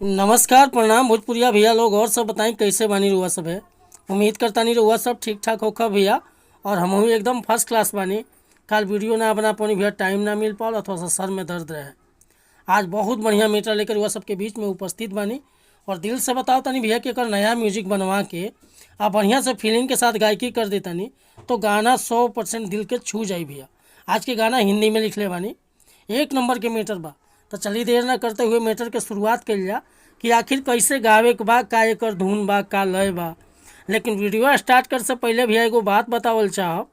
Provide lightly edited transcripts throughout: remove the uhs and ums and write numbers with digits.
नमस्कार, प्रणाम भोजपुरिया भैया लोग। और सब बताई, कैसे बानी रुआ सब है? उम्मीद करतानी रुआ सब ठीक ठाक होखा भैया और हमहू एकदम फर्स्ट क्लास बानी। कल वीडियो ना बना पौनी भैया, टाइम ना मिल पाओ, थोड़ा सा सर में दर्द रहे। आज बहुत बढ़िया मैटर लेकर रुआ सबके बीच में उपस्थित बानी और दिल से बताओ तनी भैया कि अगर नया म्यूजिक बनवा के आप बढ़िया से फीलिंग के साथ गायकी कर देतानी तो गाना 100% दिल के छू जाई भैया। आज के गाना हिंदी में लिखले बानी, एक नंबर के मैटर बा। तो चलिए, देर ना करते हुए मैटर के शुरुआत कइल जा कि आखिर कैसे गावे के बा, का एकर धुन बा, का लय बा। लेकिन वीडियो स्टार्ट कर से पहले भैया एगो बात बतावल चाहब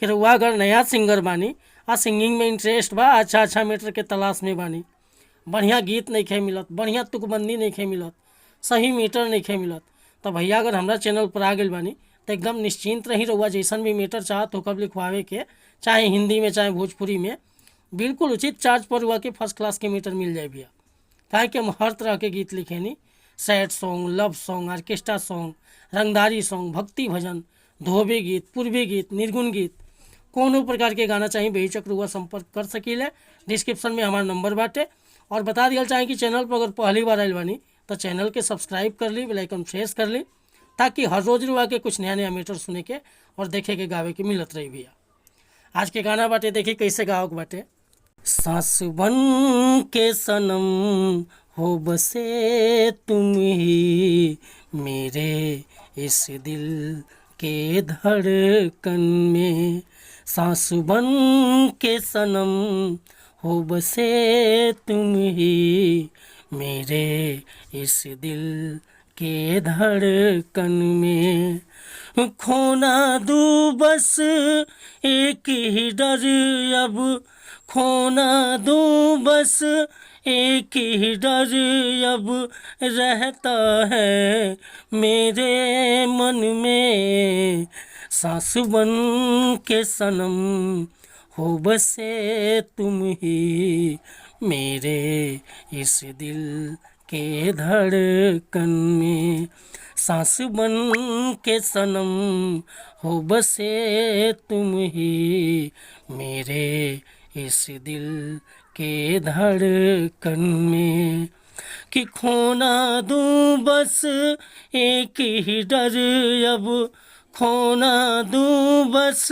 कि रउआ अगर नया सिंगर बानी आ सिंगिंग में इंटरेस्ट बा, अच्छा अच्छा मैटर के तलाश में बानी, बढ़िया गीत नइखे मिलत, बढ़िया तुकबंदी नइखे मिलत, सही मीटर नइखे मिलत, तो भैया अगर हमरा चैनल पर आ गइल बानी तो एकदम निश्चिंत रही। रउआ जैसन भी मीटर चाहत हो कब लिखवावे के, चाहे हिंदी में चाहे भोजपुरी में, बिल्कुल उचित चार्ज पर रुआ के फर्स्ट क्लास के मीटर मिल जाए भैया। काहे कि हम हर तरह के गीत लिखेनी: sad song, love song, orchestra song, रंगदारी सॉन्ग, भक्ति भजन, धोबी गीत, पूर्वी गीत, निर्गुण गीत। कोनो प्रकार के गाना चाहिए, बेहिचक रुआ संपर्क कर सकीले। डिस्क्रिप्शन में हमारा नंबर बाटे। और बता दिया चाहे कि चैनल पर अगर पहली बार आइल बानी तो चैनल के सब्सक्राइब कर ली, बेल आइकन प्रेस कर ली, ताकि हर रोज रुआ के कुछ नया नया मैटर सुने के और देखे के गावे के मिलत रही भैया। आज के गाना बाटे, देखी कैसे गावक बाटे। सांस बन के सनम हो बसे तुम ही मेरे इस दिल के धड़कन में, सांस बन के सनम हो बसे तुम ही मेरे इस दिल के धड़कन में, खोना दूं बस एक ही डर अब, खोना दूं बस एक ही डर अब रहता है मेरे मन में, सांस बन के सनम हो बसे तुम ही मेरे इस दिल के धड़कन में, सांस बन के सनम हो बसे तुम ही मेरे इस दिल के धड़कन में, कि खोना दूं बस एक ही डर अब, खोना दूं बस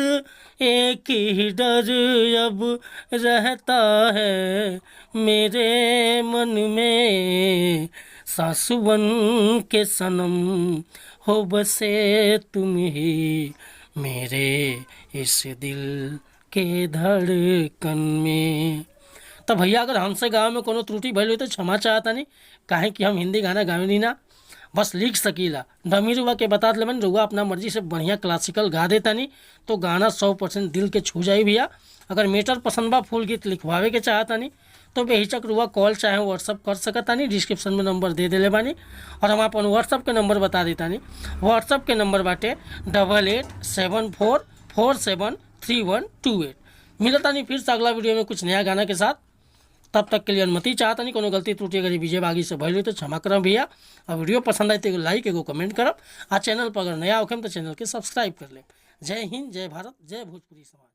एक ही डर अब रहता है मेरे मन में, सांस बन के सनम हो बसे तुम ही मेरे इस दिल के धड़कन में। तो भैया, अगर हमसे गाँव में कोनो त्रुटि भइल हो तो क्षमा चाहतानी, काहे कि हम हिंदी गाना गावेनी ना, बस लिख सकीला। डमी रुआ के बता दिले, रुआ अपना मर्जी से बढ़िया क्लासिकल गा देतानी तो गाना 100% दिल के छू जाई भैया। अगर मैटर पसंद बा, फुल गीत लिखवावे के चाहतानी तो बेहिचक रुआ कॉल चाहे व्हाट्सअप कर सकतानी। डिस्क्रिप्शन में नंबर दे देले बानी और हम अपन व्हाट्सअप के नंबर बता देतानी। व्हाट्सअप के नंबर बाटे 8874473128। मिलतानी फिर से अगला वीडियो में कुछ नया गाना के साथ, तब तक के लिए अनुमति चाहतानी। कोनो गलती त्रुटि अगर विजय बागी से भइल हो तो क्षमा करब भैया। और वीडियो पसंद आए तो एगो लाइक, एगो कमेंट करब आ चैनल पर अगर नया होखेम तो चैनल के सब्सक्राइब कर लेब। जय हिंद, जय भारत, जय भोजपुरी समाज।